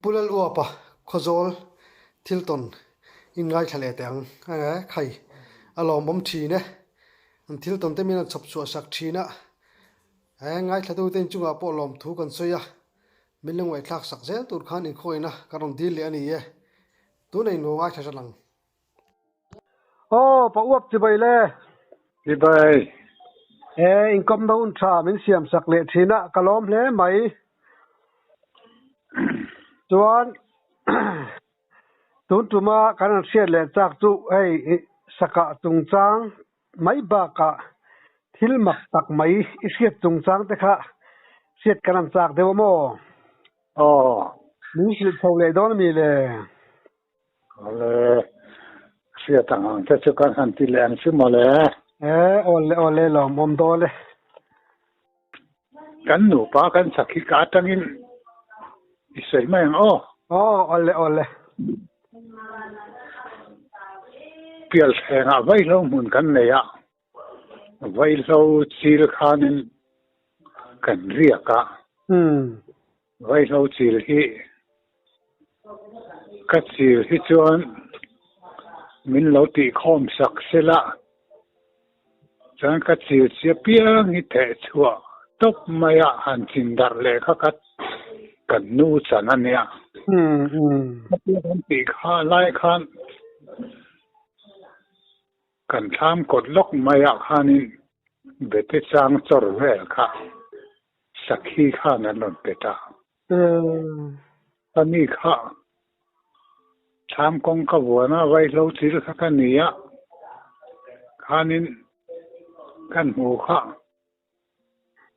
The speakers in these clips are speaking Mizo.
Pu Laluapa Khawzawl thil tawn in ngaithla leh teh ang e khai a lawmawm thin e an thil tawn te min rawn chhawp chhuah sak thin a he ngaithla tu te inchungah pawh lawmthu kan sawi a min lo ngaihthlak sak zel tur khan inkhawina ka rawn dil leh a ni e tunah in lo ngaithla hran ang. Aw, pa uap chibai le. Chibai. E, inkawmna hun tha min siam sak leh thin a, ka lawm hle mai. Chuan, tun tuma kan han hriat leh chak chu hei sakah chungchang mai bakah thil mak tak mai i hriat chungchang te kha hriat kan han chak deuh a maw? Aw. Min hrilh chho leh dawn a mi le? Awle, hriat ang ang te chu kan han ti leh ang chu mawle. E, awle awle lawmawm dawn e. Kan nupa kan chak hi ka atangin i sawi mai ang aw. Aw, awle awle. Pialthlengah vaihlo hmun kan nei a, vaihlo chil khanin kan riak a. Vaihlo chil hi ka chil hi chuan min lo tihkhawm sak sela chuan ka chil chi apiang hi theh chhuah tawp mai a han chin darh leh kha ka kan nu chan a nia. Kan tih kha lai khan kan thlam kawt lawk maiah khanin bete chang chawr vel kha Sakhi khan an rawn pe ta. Ka ni kha thlam kawng ka vuan a, vaihlo thil kha ka ni a, khanin kan hmu kha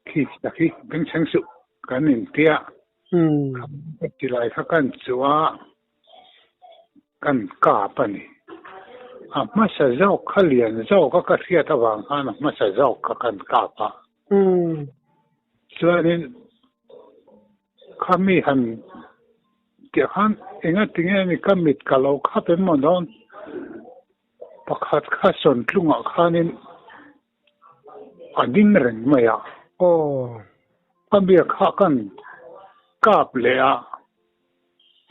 khi sakhi bengchheng suh kan intia, ka tilai kha kan chuh a. Kan kap a ni. A hmasa zawk kha lian zawk a ka hriat avang khan a hmasa zawk kha kan kap a. Chuanin khami han tih khan enga tinge ni ka mit ka lo khap em maw dawn pakhat kha sawntlungah khanin a ding reng mai a. Ka biak kha kan kap leh a.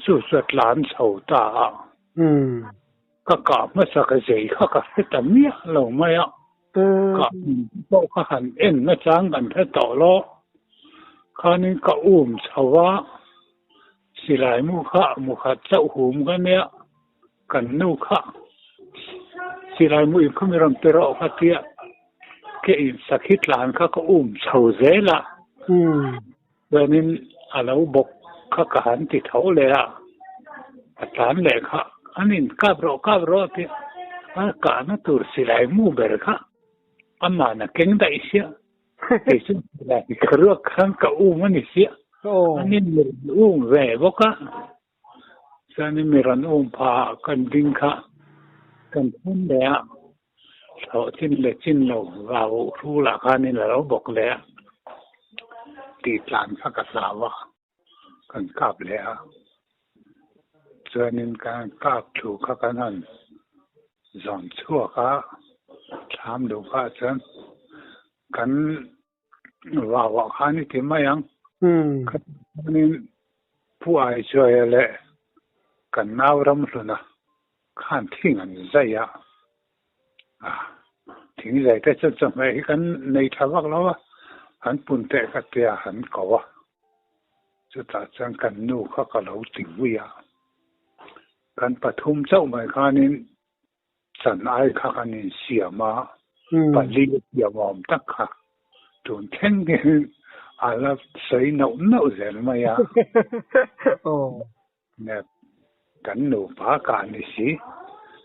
Chu chu a tlan chho ta a, ka kah hmasa ka zei kha ka hre ta miah lo mai a, kah pawh ka han en nachang kan hre tawh lo, khanin ka um chho a, silai mu kha mu khat chauh hum ka nia, kan nu kha silai mu in khawmi rawn pe rawh ka tia, ke in sakhi tlan kha ka um chho zel a. Chuanin a lo bawk kha ka han ti tho leh a, a tlan leh kha an in kap rawh kap rawh tih a kahna tur silai mu ber kha aman a keng daih sia, kei chu silai ka ruak khan ka um a ni sia, an in um ve bawk a, chuanin mi rawn um phah kan ding kha kan thun leh a, Thlawh chin leh chin lo vau hrulah khanin a lo bawk leh a, tih tlan kha ka hlau a, kan kap leh a. Chuanin kan kap thu kha kan han zawn chhuak a, thlam duh kha chuan kan vauah khan i ti mai ang. Khatin Pu Aichuaia leh kan nau Ramhluna khan thing an zai a, thing zai te chuan chawhmeh hi kan nei tha vak lo a, an pun teh ka tia an ko a, chutah chuan kan nu kha ka lo ti vui a, kan pathum chauh mai khanin chan ai kha kan insiam a, pali a siam awm tak kha tun thleng hian a la sawi nauh nauh zel mai a. Kan nupa kah ni si,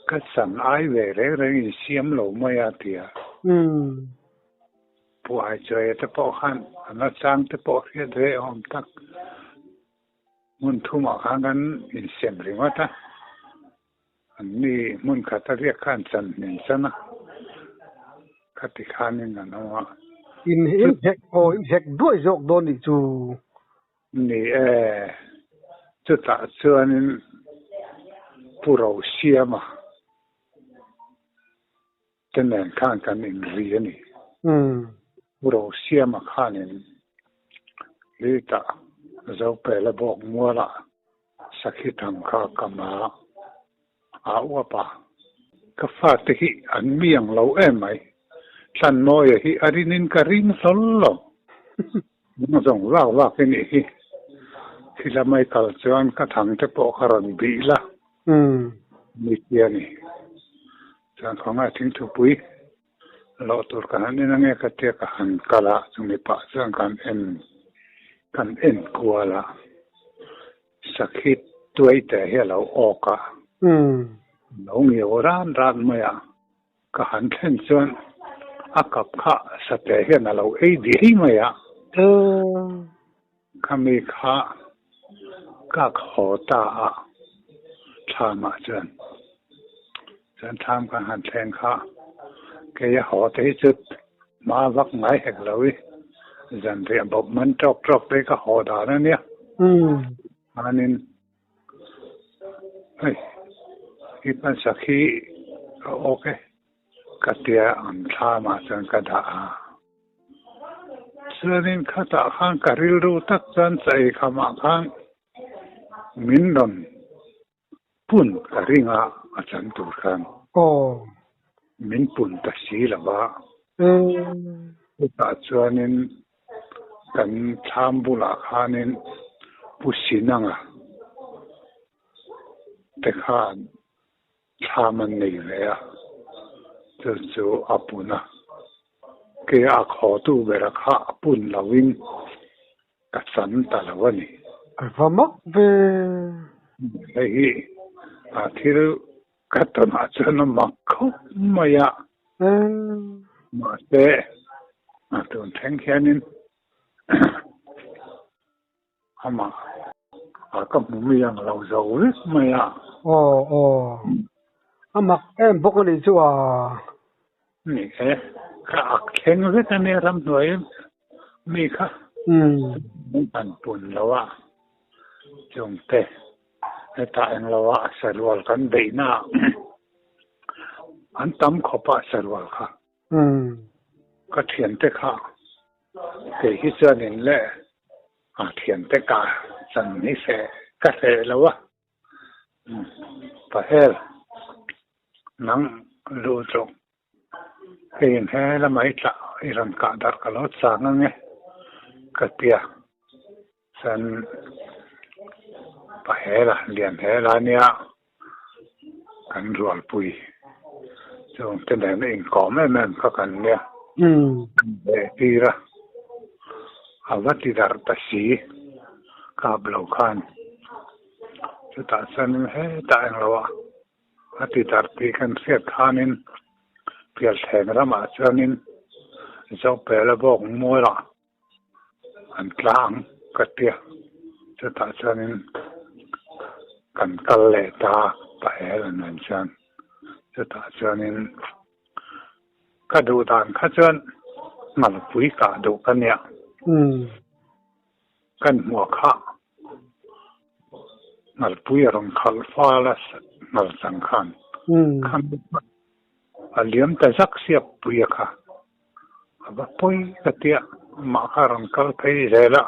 ka chan ai ve reng reng insiam lo mai a ti a. Pu Aichuaia te pawh khan a nachang te pawh hriat ve awm tak. Hmun thumah khan kan insem ringawt a. An ni hmun khat a riak khan chan hnin chan a, khati khanin an awm a. In hek aw, in hek duai zawk dawn nih chu. Ni e, chutah chuanin Pu Rosiama te nen khan kan inri a ni. Pu Rosiama khanin Lita Zopela bawk mualah. Sakhi thang kha ka ma a uap a. Ka fate hi an mi ang lo em mai. Thlanmawia hi a rinin ka ring hlawl lo. Nang zawng vak vak i nih hi. Thil a mai kal chuan ka thang te pawh ka rawn bih la. Mi tia ni. Chuan khawngaih thingthupui loh tur ka han en ange ka tia ka han kal a, chumi pah chuan kan en kan en kual a. Sakhi tuaite hi a lo awk a, lo ngiau ran ran mai a. Ka han thlen chuan a kap kha sate hian a lo ei diai mai a. Khami kha kak haw ta a thlamah chuan chuan thlam kan han thleng kha kei a haw te hi chu hma vak ngai hek lo i zanriah bawp man tawk tawk te hi ka haw dan a nia. Chuanin hei i hmasa khi ka awk e ka tia ang thlamah chuan ka dah a. Chuanin khatah khan ka rilru tak chuan chaei khamah khan min rawn pun ka ring a, a chan tur khan min pun ta si lo va. Chutah chuanin kan thlam bulah khanin Pu Sinanga te khan Thlam an nei ve a, chu chu a pun a. Kei a khawtu bera kha a pun loin ka chan ta lo a ni. A va mak ve. Hei hi a thil ka tawnah chuan a mak khawp mai a. Mahse, a tun thleng hianin Amah a ka hmu mi ang lo zo vek mai a. Aw aw. A mak em bawk a nih chu a. Ni e, ka ak thleng vek a nia ramhnuai mi kha. Min han pun lo a, chungte hetah eng lo ah sarual kan beihna ah an tam khawp a sarual kha. Ka thiante kha kei hi chuanin le a thiante ka chan hi hreh ka hreh lo a, Pahel nang lu chu keiin he lamah i tlah i rawn kah darh ka lo chang ange ka tia chuan Pahela lian hela nia. Kan rualpui chung te nen a inkawm em em kha kan nia. Kan leh tir a, a va ti darh ta si kap lo khan. Chutah chuanin hetah englo ah a ti darh tih kan hriat khanin Pialthleng ramah chuanin Zopela bawk mualah An tlang ka tia chutah chuanin kan kal leh ta pahel an rawn chuan chutah chuanin ka duh dan kha chuan ngalpui kah duh ka nia kan hmuah kha ngalpui a rawn khalh fal a ngal chang khan kha a liam ta zak siap puia kha. A va pawi ka tia, amah kha a rawn kal phei zel a,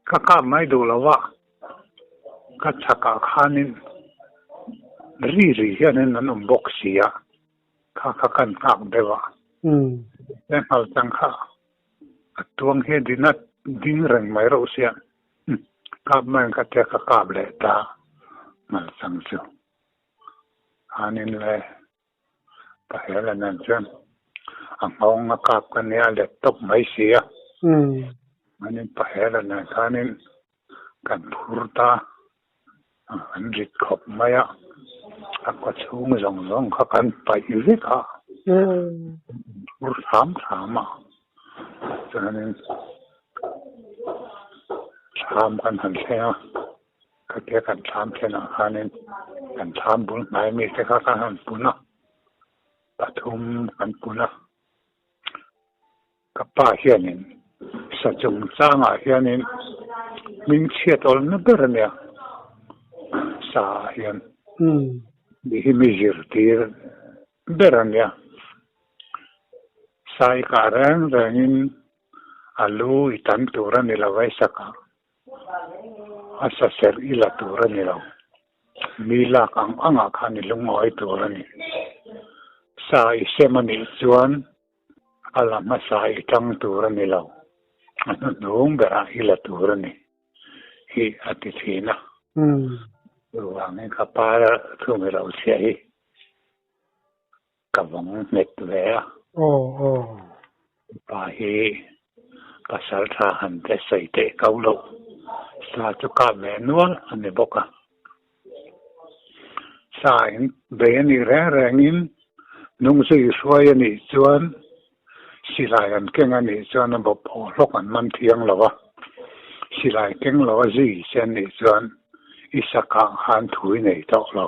ka kap mai duh lo a, ka chhakah khanin ri ri hianin an awm bawk si a, kha kha kan nghak deuh a, he nghal chang kha a tuang hi a din a, ding reng mai reuh sia, kap mai ang ka tia ka kap leh ta nghal chang chu, khanin le. Pahel an en chuan a nghawng a kap ka nia let tawp mai si a. Chuanin Pahel an en khanin kan phur ta an rit khawp mai a, a kaw chhung zawng zawng kha kan paih vek a, phur hram hram a. Chuanin thlam kan han thleng a. Khatia kan thlam thenah khanin kan thlam bul hnai mi te kha kan han pun a, pathum kan pun a. Ka pa hianin sa chungchangah hianin hming chhiat awlna ber a nia, sa ah hian mi hi mi zirtir ber a nia. Sai kah reng rengin a lu i tan tur a ni lo a i sakah. A sa serh i la tur a ni lo. Mi lak ang angah khan i lungawi tur a ni. Sa i sem a nih chuan a la hmasa i tang tur a ni lo. A hnuhnung berah i la tur a ni hi a ti thin a. Chuvangin ka pa thumi lo chhiah hi ka vawng nghet ve a. Pa hi pasal tha han te sawi teh ko loh sa chu kap ve nual a ni bawk a. Sa in bei a nih reng rengin nung zui hruai a nih chuan silai an keng a nih chuan a bawp haw hlawk an man thiang lo a. Silai keng lo a zui che a nih chuan i sakah khan thu i nei tawh lo.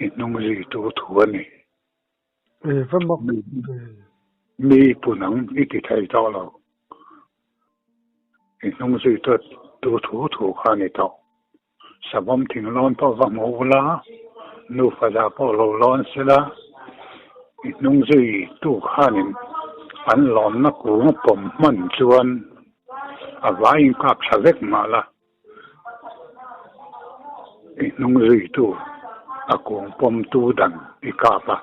I hnung zuitu thu a ni. Mi punang i ti thei tawh lo. I hnung zuitu thu thu kha a ni tawh. Savawm thinglawn pawh va hmu ula, nufa za pawh lo lawn sela, i hnung zuitu khanin an lawnna kung a pawm hman chuan a vaiin kap tha vek mah la. I hnung zuitu a kung pawmtu dan i kap a,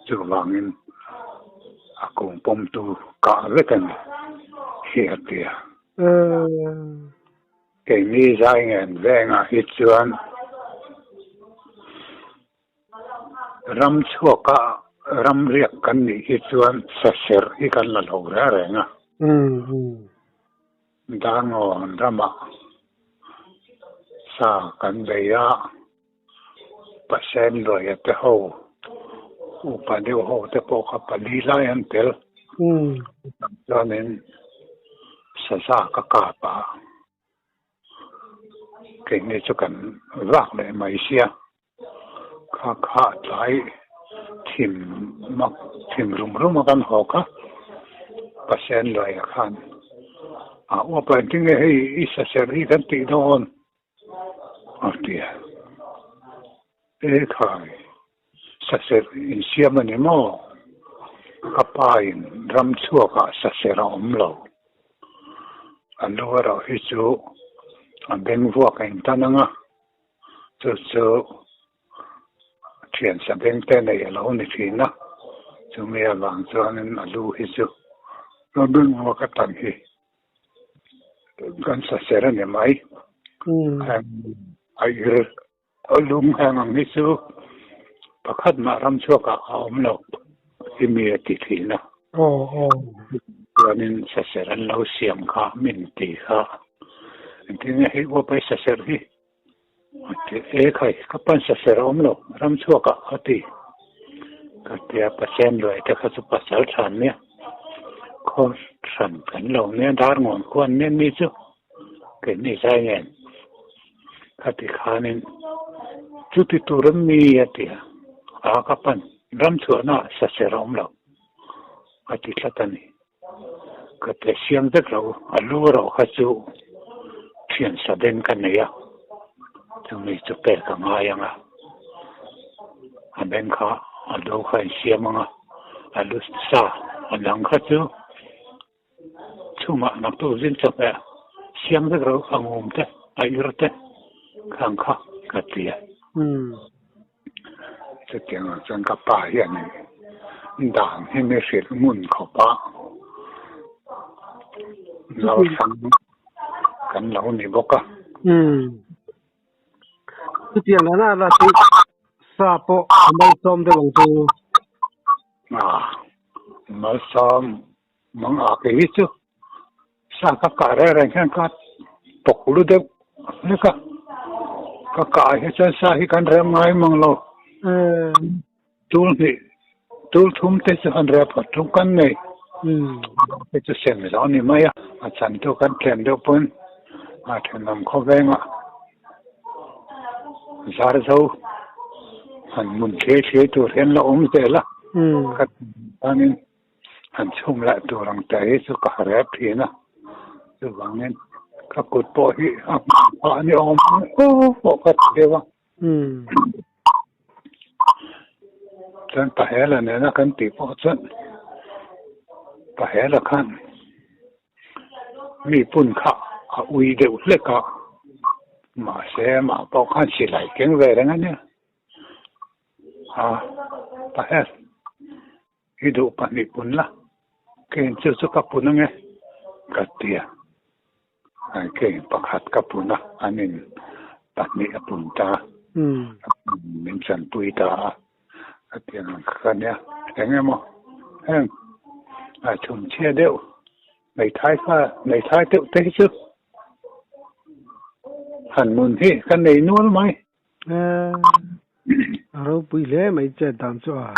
chuvangin a kung pawmtu kah vek a ni hi a ti a. Keini zai ngen vengah hi chuan ram chhuaka ram riak kan nih hi chuan saserh hi kan la lo reng reng a. Darngawn ramah sa kan bei a, Pasien Luaia te ho, upa deuh ho te pawh kha pali lai an tel. Chuanin saza ka kap a, keini chu kan vak leh mai sia. Kha kha tlai thim mak thim rum rum a kan haw kha Pasien Luaia khan a uap a, engtin nge hei i saserh hi kan tih dawn? A ti a, E khai, saserh insiam a ni maw? Ka pa in ram chhuakah saserh a awm lo. A lu erawh hi chu a beng vuak a intan ang a, chu chu thian sa beng te nei a lo ni thin a, chumi avang chuanin a lu hi chu a beng vuak a tan hi. Kan saser a ni mai. A ir a lung heng ang hi chu pakhat mah ram chhuakah a awm lo hi mi a ti thin a. Chuanin saser an lo siam kha min ti kha. Engtin nge hei uap ai saser hi? A ti e khai ka pan saser a awm lo ram chhuakah a ti. Ka tia Pathian luai te kha chu pasal than nia khaw hran kan lo nia dar ngawn khuan nia mi chu keini zai nen kha ti khanin chuti tur an mi a ti a a ka pan ram chhuahna ah saser a awm lo a ti tlat a ni. Ka pe siam vek lo, a lu erawh kha chu thian sa beng ka nei a, chumi chu pek a ngai ang a, a beng kha a lu kha a insiam ang a, a lu sa a dang kha chu chhungah naktuk zing chawhmeh siam vek lo a ngum te a ir te khang kha ka ti a. Chutiang ah chuan ka pa hianin dan hi mi hrilh ngun khawp a, lo hrang kan lo ni bawk a. Chutiang ah na la chu sa pawh a malsawm deuh ang chu. A malsawm mang ah ke hi chu Sa ka kah reng reng hian ka tawk lu deuh hlek a, ka kah hi chuan sa hi kan rem ngai mang lo. Tul hnih, tul thum te chu han rep phawt tum kan nei. Te chu sem zawh a ni mai a, a chan chu kan tlem deuh pawn a thenawm khawvengah zar zo han mun thliai thliai tur hian la awm zel a, ka chuanin Han chhum lah tur ang ta hi chu ka rep thin a, chuvangin ka kut pawh hi a hmuh phah ni awm pawh ka ti deuh a. Chuan Pahela nena kan tih pawh chuan Pahela khan mi pun kha a ui deuh hlek a. Mahse amah pawh khan silai keng ve reng a nia. A, Paher, i duh pahnih pun la, keiin chu chu ka pun ange, ka ti a. Keiin pakhat ka pun a, anin pahnih a pun ta a, min chanpui ta a, ka ti ang kha nia. Eng emaw heng a chhumchhia deuh Hmeithai kha hmeithai deuh te hi chu han nun hi ka nei nual mai. A ropui hle mai chet dan chu a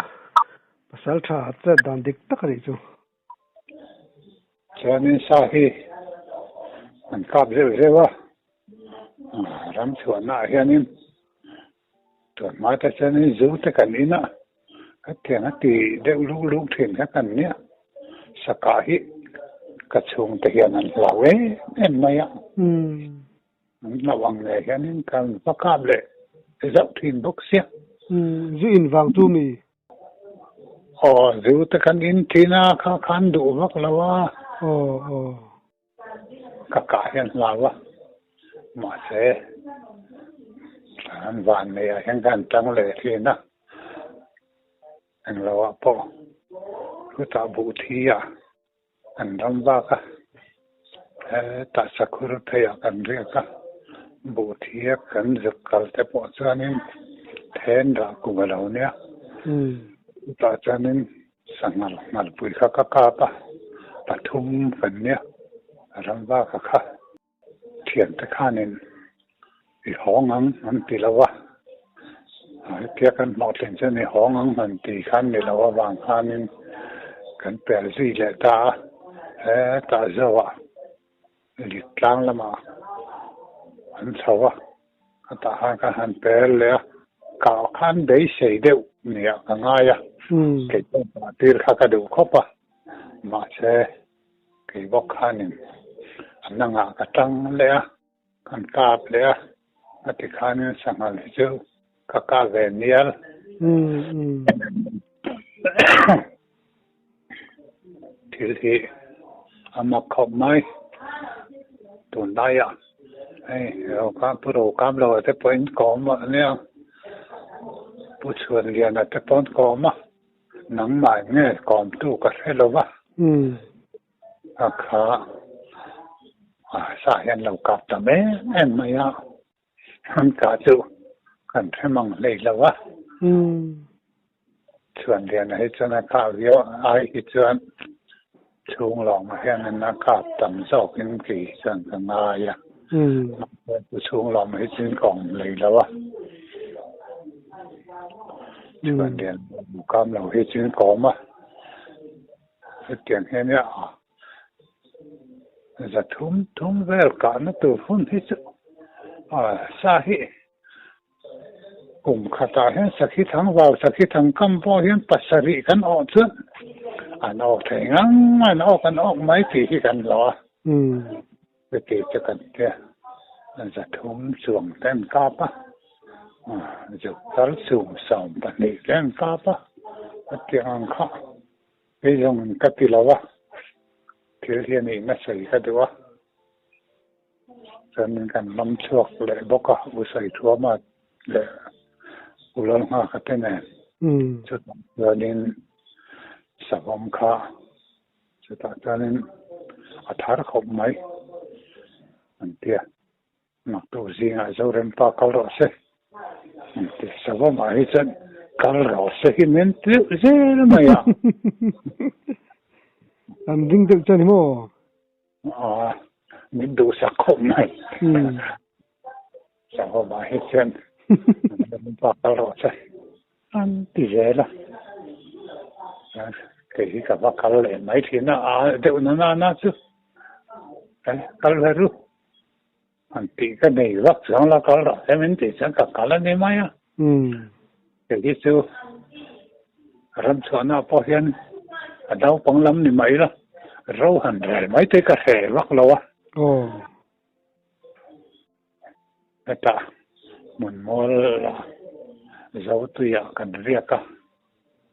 pasal tha chet dan dik tak a nih chu. Chuanin sa hi an kap zeuh zeuh a, ram chhuahna ah hianin tun hma te chuanin zu te kan in a, hetiang a ti deuh luk luk thin kha kan nia, sakah hi ka chhungte hian an hlau em em mai a. An hlauh ang leh hianin kan va kap leh zauh thin bawk sia. Umm, zu in vang chu mi? Aw, zu te kan in thin a, kha khan duh vak lo a. Aw, aw. Ka kah hian hlau a, mahse an van neih ah hian kan tang leh thin a, englo ah pawh chutah buh thi ah Kan ram vak a, hetah sakhur pheiah kan riak a, buh thiak kan zuk kal te pawh chuanin then rah kum a lo nia. Chutah chuanin sanghal nghalpui kha ka kap a, pathum kan nia, ram vaka kha thiante khanin i hawng ang an ti lo a, hetia kan hlawhtlin chuan i hawng ang han ti khan ni lo avang khanin kan pel zui leh ta a, hetah zoah lit tlang lamah an chho a, hetah khan kan han pel leh a, kah khan beisei deuh nia ka ngai a, kei pawh kah tir kha ka duh khawp a, mahse kei bawk khanin a nangah ka tang leh a. Kan kap leh a, a ti khanin sanghal hi chu ka kap ve nial. Thil hi a mak khawp mai. Tunlaiah hei Pu Rokam lo te pawhin kawm a nia, Pu Chhuanliana te pawhin kawm a, nangmah nge kawmtu ka hre lo va. A kha a sa hian lo kap ta em em mai a, an kah chu kan hre mang hlei lo a. Chhuanliana hi chuan a kah viau ai hi chuan chhung lawngah hianin a kap tam zawkin kei hi chuan ka ngai a. Chhung lawngah hi chuan ka awm hlei lo a. Chhuanliana kam lo hi chuan ka awm a. Hetiang hian nia za thum thum vel kahna tur hun hi chu sa hi kum khatah hian sakhi thang vau sakhi thang kam pawh hian pasarih kan awh chuan an awk thei ngang an awk an awk mai tih hi kan hlawh a chuti chu kan tia za thum chuang te an kap a zuk tal sum sawm pahnih te an kap a hetiang ang kha. Kei zawng ka ti lo a, thil hi a nih nasa i ka duh a, chuanin kan lam chhuak leh bawk a, U Saithuama leh U Lalnghaka te nen chutah chuanin savawm kha chutah chuanin a thar khawp mai an ti a. Naktuk zingah Zorempa kal rawh se an ti. Savawmah hi chuan kal rawh se hi min tleuh zel mai a. An ding deuh chuan hi maw? Aw, min duhsak khawp mai. Savawmah hi chuan Zorempa kal rawh se an ti zel a. Kei hi ka va kal leh mai thin a, a deuh na na na chu kal ve ru. An tih ka nei vak chuang la kal rawh se min tih chuan ka kal a ni mai a. Kei hi chu ram chhuahna pawh hian a naupang lam ni mai la, ro han rel mai te ka hre vak lo a. Hetah hmun mual Zotuiah kan riak a,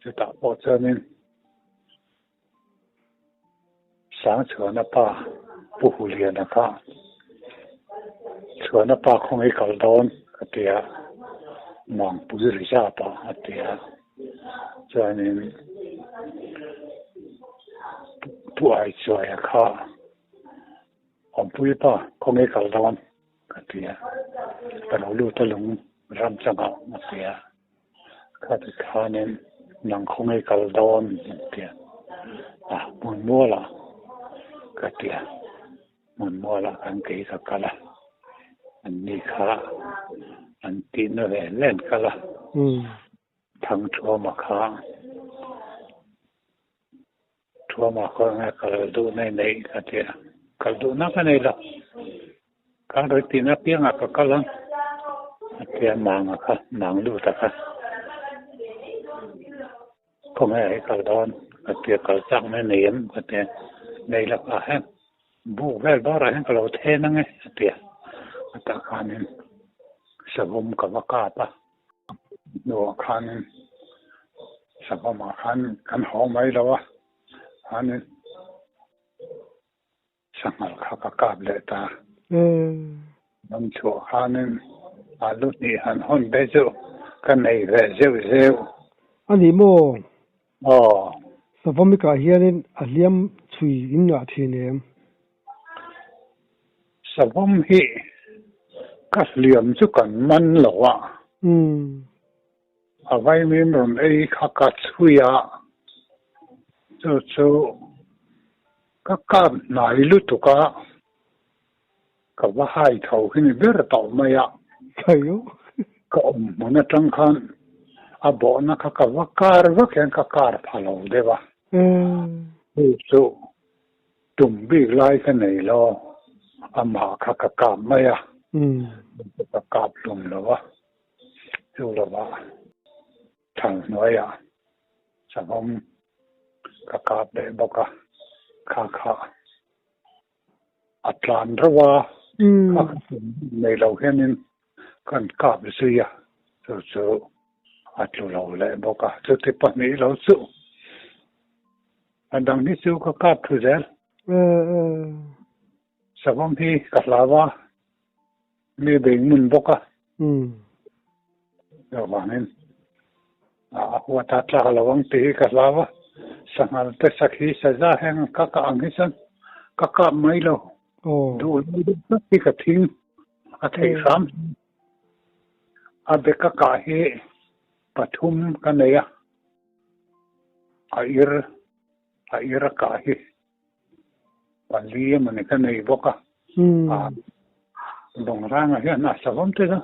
chutah pawh chuanin Sangchhuana pa Pu Huliana kha Chhuana pa khawngaih kal dawn ka ti a, Mangpui Reserve ah a ti a, chuanin Pu Aichuaia kha Awmpui pa khawngaih kal dawn ka ti a, ka lo lut a lung ram changah a ti a, khati khanin nang khawngaih kal dawn a ti a, a hmun mualah ka ti a. Hmun mualah khan kei ka kal a, an ni kha an tihna ve hle an kal a, Thangthuama kha Thuama khaw enge kal duhna i neih ka ti a, kal duhna ka nei lo, kal rawi tihna apiangah ka kal ang a ti a, Manga kha, Mang luta kha. Khawnge i kal dawn? Ka ti a, kal chak mai nei em? Ka ti a, nei lakah hian buk vel barah hian ka lo then ang e a ti a, a tah khanin savawm ka va kap a, hnuah khanin savawmah khan kan haw mai lo a, khanin Sanghal kha ka kap leh ta. Ram chhuah khanin alu hnih han hawn te chu ka nei ve zeuh zeuh. A ni maw? Aw. Savawmikah hianin a hliam chhui in ngah thin em? Savawm hi ka hliam chu kan man lo a. A vaimim rawn ei kha ka chhui a, chu chu ka kap hnai lutuk a, ka va hai tho hi ni ber tawh mai a. Ka awm hmun atang khan a bawhna kha ka va kar vak hian ka kar pha lo deuh a, chu chu tum bik lai ka nei lo, amah kha ka kap mai a, ka kap hlum lo a. Chu lovah thal hnuaiah savawm ka kap leh bawk a, kha kha a tlan reuh a, kha kha nei lo hianin kan kap zui a, chu chu a tlu lo leh bawk a, chuti pahnih lo chu a dang hi chu ka kap thu zel. Savawm hi ka hlau a. Mi bei ngun bawk a. Chuvangin a huat a tlak lo ang tih hi ka hlau a, sanghal te sakhi saza heng ka kah ang hi chuan ka kap mai lo. Duh lo deuh tlat hi ka thing a theih hram. A be ka kah hi pathum ka nei a, a ir a ir a kah hi pali emawni ka nei bawk a, Bungranga hian a savawm te chu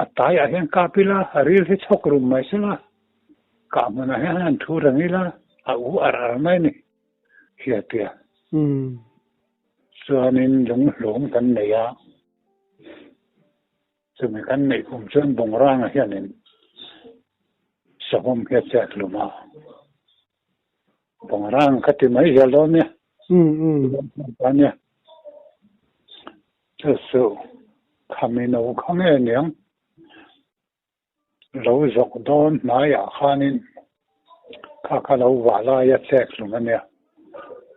a taiah hian kap ila a ril hi chhawk rum mai sela kah hmunah hian an thu reng ila a u ar ar mai a ni hiatia chuanin lunghlum kan nei a chumi kan neih kum chuan Bungranga hianin savawm hi a chet hlum a. Bangrang ka ti mai zel dawn nia. Ta nia. Chu chu khami no kha nge niang. Lo zawk dawn hnaiah khanin kha kha lo vah laia chek hlum a nia.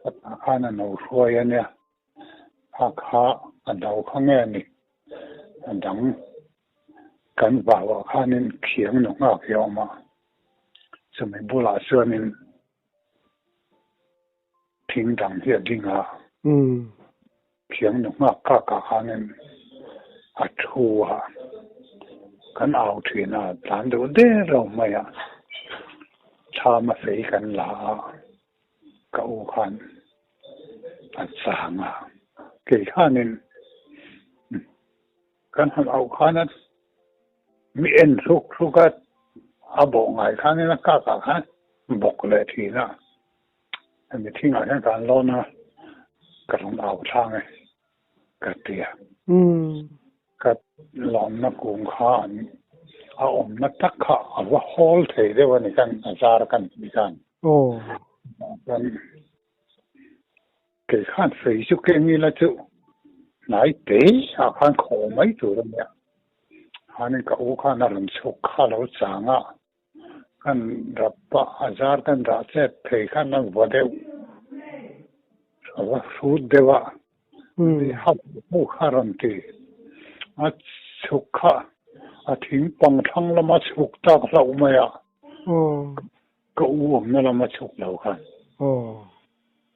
A tah khan a no hruai a nia. Kha kha a do kha nge ni. A dang kan vauah khanin khiang nu nghak hi a awm a. Chumi bulah chuanin thing dang hi a ding a, thiang nu nghak kakah khanin a thu a, kan au thin a, tlan deuh der lo mai a, thlam a fei kan la a, ka u khan a chang a, kei khanin kan han auh khan a Mi en hruk hruk a, a bawh ngai khanin a kakah khan bawk leh thin a, hemi thingah hian ka han lawn a, ka rawn au thlang e ka ti a. Ka lawnna kung kha an a awmna tak kha a va hawl thei deuh a ni khan a zar kan tih khan. Chuan Kei khan fei chu keng ila chu hnai te ah khan khawh mai tur a nia. Khanin ka u khan a rawn chhuk kha lo chang a, kan rap pah a zar kan rah chet thei khan a va deuh, a va hrut deuh a. Hauh hauh kha a rawn ti. A chhuk kha a thing pang thlang lama chhuk tak hlauh mai a. Ka u awmna lama chhuk lo khan.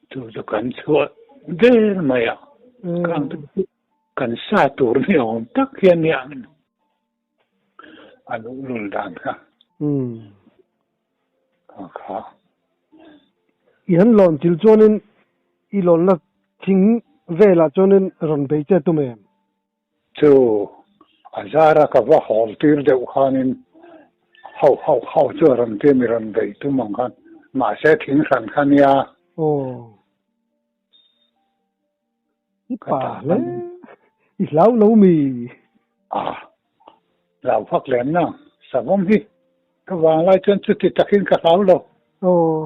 Chu chu kan chhuah der mai a. Khang te chu kan sa tur ni awm tak hian nia a luhlul dan kha. Kha kha. I han lawn thil chuanin i lawnna thing velah chuanin rawn bei che tum em? Chu a zara ka va hawl tir deuh khanin hauh hauh hauh chu a rawn tia mi rawn bei tum ang khan mahse thing hran kha nia. Aw. I pa hle. I hlau lo mi? A, hlau fak lem na. Savawm hi ka vang lai chuan chuti takin ka hlau lo. Aw.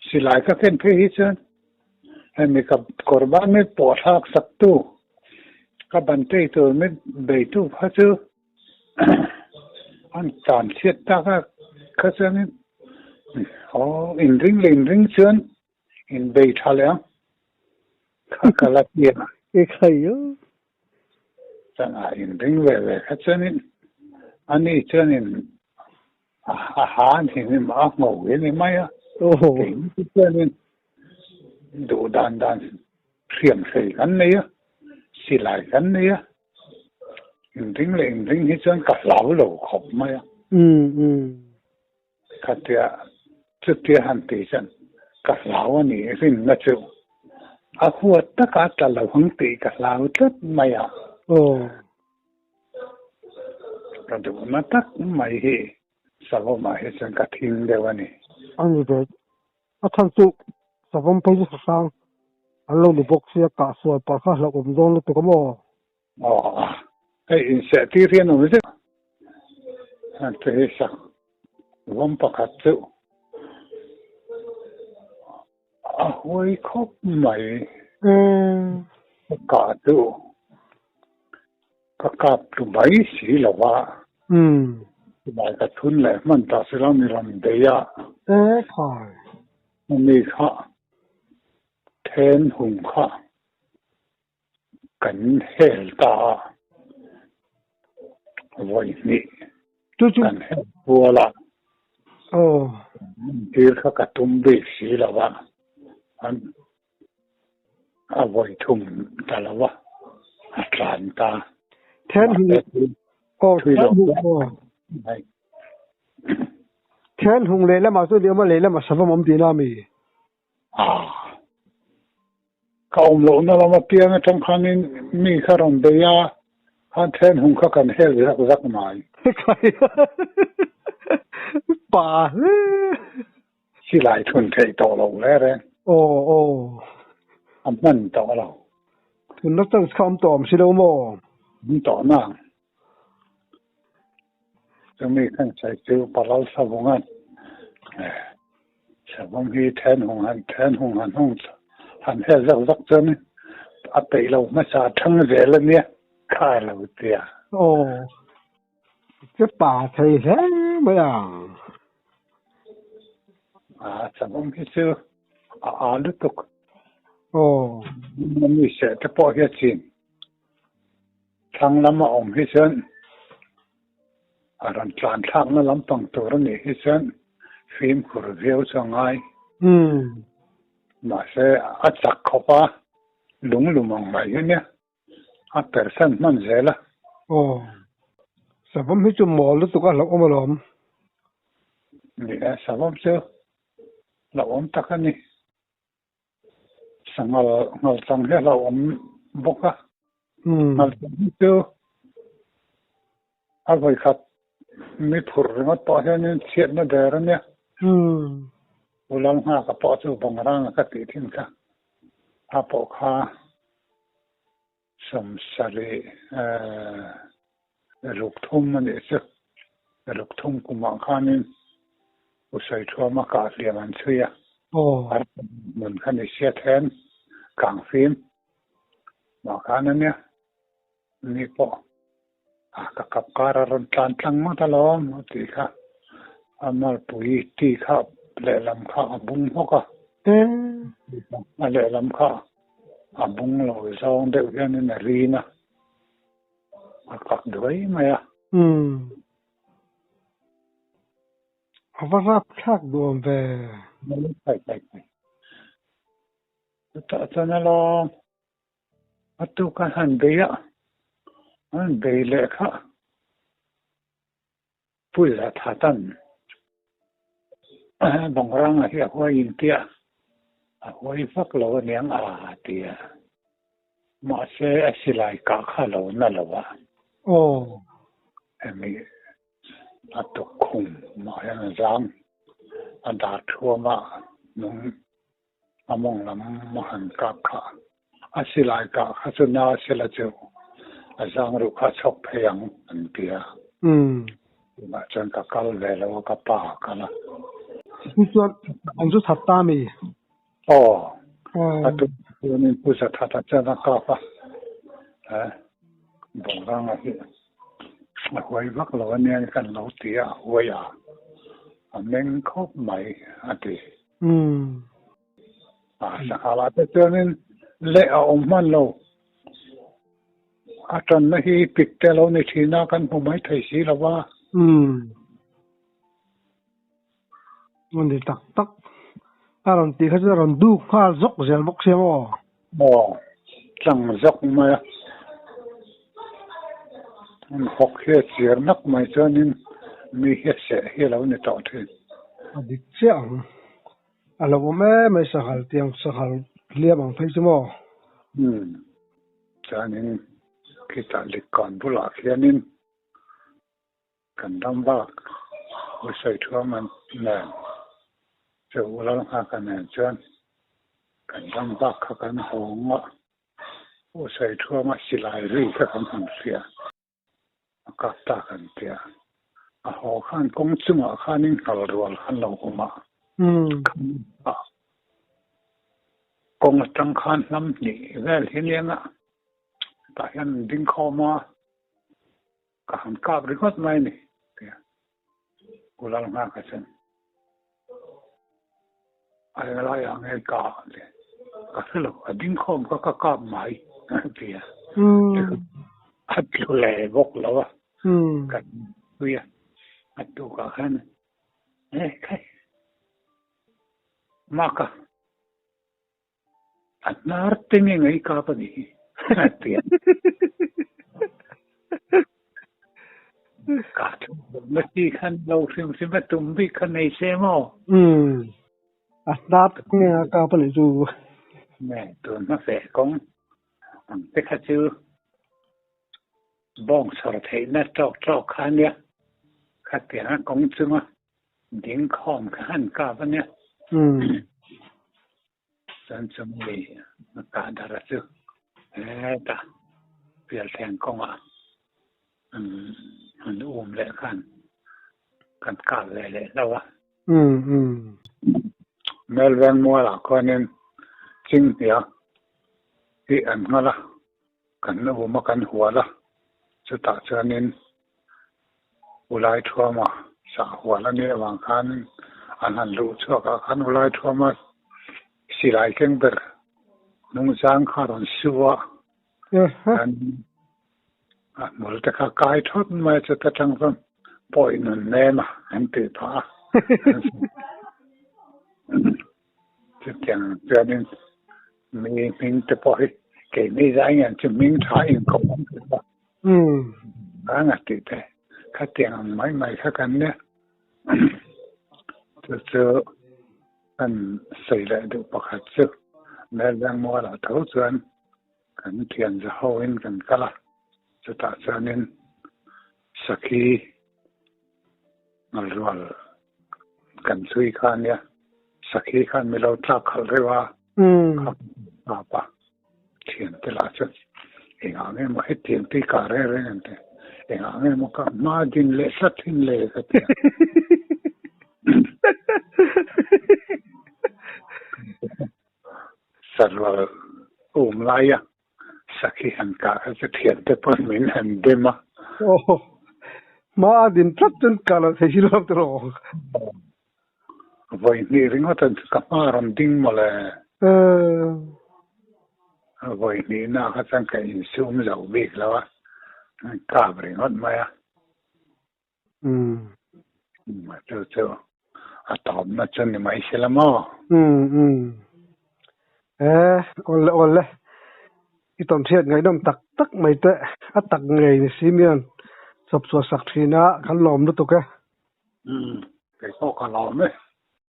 Silai ka ken phei hi chuan hemi ka kawr ban mi pawh thlak sak tu, ka ban tei tur mi bei tu kha chu an tan chhiat tak a kha chuanin aw inring leh inring chuan In bei tha leh ang. Kha ka la ti a. I khai a. Chuan a in ring ve ve kha chuanin ani chuanin a ha an hi ni a ngho hi ni mai a. Keini chuanin duh dan dan hriam hrei kan nei a, silai kan nei a. In ring leh in ring hi chuan ka hlau lo khawp mai a. Khatia chutia han tih chuan ka hlau a ni rinna chu a huat taka tla lo ang tih ka hlau tlat mai a. Aw. Ka duhna tak mai hi Savawmah hi chuan ka thing deuh a ni. A ni ve. A chhan chu Savawm phei chu sahrang an lo ni bawk sia kah sual pah kha hlauhawm dawn lutuk a maw? Aw hei inseh tir hian awm zet a te hi sak vawm pakhat chu a huai khawp mai ka kah chu ka kap tlu mai si lo va chulai ka thun leh hman ta si lo mi rawn bei a mi kha then hung kha. Kan hel ta a, vawi hnih kan hel kual a, tir kha ka tum bik si lo va, a vawi thum ta lo va, a tlan ta. Then hung lehlamah chuan i awm a, lehlamah savawm awm tihna a mi? A, ka awm lohna lam apiang atang khanin mi kha rawn bei a, khan then hung kha kan hel zak zak mai. Pa hle. Silai thun theih tawh lo hle reng. Aw aw. A hman tawh lo. Thunna chance kha awm tawh awm si lo maw? Awm tawh nang. Chumi khan sawi chu Paral Savunga'n Savung hi then hung han then hung han hung han hel zak zak chuan a peih lo hmasa thang zel a nia kha a lo ti a. Aw, che pa thei hle mai ang. A, Savung hi chu a a lutuk. Aw. Mi seh te pawh hi a chin. Thlang lam a awm hi chuan a rawn tlan thlakna lampang tur a nih hi chuan fimkhur viau chu a ngai. Mahse a chak khawp a, lung lum ang mai hi nia, a persan hman zel a. Aw, savawm hi chu mawl lutuk a hlauhawm alawm. Ni e, savawm chu hlauhawm tak a ni. Sanghal nghalchang hi a hlauhawm bawk a, nghalchang hi chu a vawikhat mi phurh ringawt pawh hianin chhiatna der a nia. U Lalnghaka pawh chu Bangranga ka tih thin kha a pawh kha sawmsarih ruk thum a nih chu. Ruk thum kumah khanin U Saithuama kah hliam an chhui a, hmun kha ni sia then kang fim mah khan a nia. Ni pawh ka kap kar a rawn tlan tlang ngawt alawm a tih kha. A malpui ti kha lehlam kha a bung hawk a, a lehlam kha. A bung lo zawng deuh hianin a rin a, a kap duai mai a. Umm. A va rapthlak duam ve. Khai khai khai. Chutah chuan alawm a tuk a han bei a, an bei leh kha Puia Thatan Bangranga hi a huai intia a huai vak lo aniang a ti a, mahse a silai kah kha lo na lo a. Aw. Hemi a tukkhum mah hian a zang a dar thuam a nung a mawng lam a han kap kha a silai kah kha chu na sela chu a zang ruh kha a chhawk phei ang an ti a. Tunah chuan ka kal ve lo a ka pa a kal a. Chu chuan an zu that ta mi? Aw, a tum chuanin Pu Zathata chuan a kap a, Bongranga hi a huai vak lo ania kan lo ti a, a huai a, a meng khawp mai a ti. A sangha lah te chuanin leh a awm hman lo. A tanna hi pik te lo ni thin a, kan hmu mai thei si lo va. A ni tak tak. A rawn tih kha chu a rawn duk nghal zawk zel bawk sia maw? Aw, tlang zawk mai a. An hawk hi a chiar nak mai chuanin mi hi a seh hi a lo ni tawh thin. A dik chiah ang. A lo awm em mai sanghal tiang sanghal hliam ang phei chu maw? Umm, chuanin khitah likkawn bulah khianin Kan ram bak u sawi thuam an nen chu u lal nghak a nen chuan kan ram bak kha kan hawng a, u sawi thuam a silai ri kha kan han hria a kap ta kan tia, a haw khan kawng chungah khanin nghal rual khan lo awm a, kawng atang khan hnam hnih vel hi nia nga tah hian an ding khawm a. Ka han kap ringawt mai a ni, tia U Lalnghaka chuan a englaiah nge ka ti ka hre lo, a ding khawm kha ka kap mai a ti a, a tlu leh bawk lo a, ka nui a, a tukah khan e khai Maka. A hnar te nge ngai kap a ni hi a ti a. Ka thu na chi khan lo hrim hrim a tum bik kha nei se maw? Umm. A hnar te nge a kap a nih chu. Nge tun hma fe kawng ang te kha chu bawng chhawr theihna tawk tawk kha ania. Khatianga kawng chunga ding khawm kha han kap a nia. Chuan chumi a kah darh a chu hetah pialthleng kawngah an um leh khan kan kah ve leh hlauh a. Melveng mualah khuanin Chinghnia hi an nghal a, kan um a kan hual a, chutah chuanin Ulai Thuama sah hual a nih avang khan an han luh chhuak ah khan Ulai Thuama silai keng ber hnungzang kha a rawn su a, an a hmul te kha kai thawt mai a chuta tang chuan pawi nun nem a an tih phah a. Chutiang chuanin mi hming te pawh hi keini zai ngen chu hming tha inkawp an ti a. Ang a tih te khatiang ang mai mai kha kan nia. Chu chu kan sawi leh duh pakhat chu Melveng mualah tho chuan kan thian za hoin kan kal a, chutah chuanin sakhi ngalrual kan chhui kha ania, sakhi khan mi lo tlak khalh reuh a, kha pa thiante lah chuan engah nge maw hetiang tui kah reng reng an ti, engah nge maw ka hma din leh hlat thin le ka ti a. Sarual um laia Sakhi han kah kha chu thiante pawn min han dem a. Aw, hma a din tlat chuan kah loh thei si lo tur aw. Vawi hnih ringawt an chu ka hma a rawn ding mawle. Vawi hnihna kha chuan ka insum zo bik lo a, kap ringawt mai a. Chu chu a tawpna chu ni mai si la maw? E, awle awle. I tawnhriat ngaihnawm tak tak mai te a tak ngei ni si mian chawp chhuah sak thin a, kan lawm lutuk e. Kei pawh ka lawm e.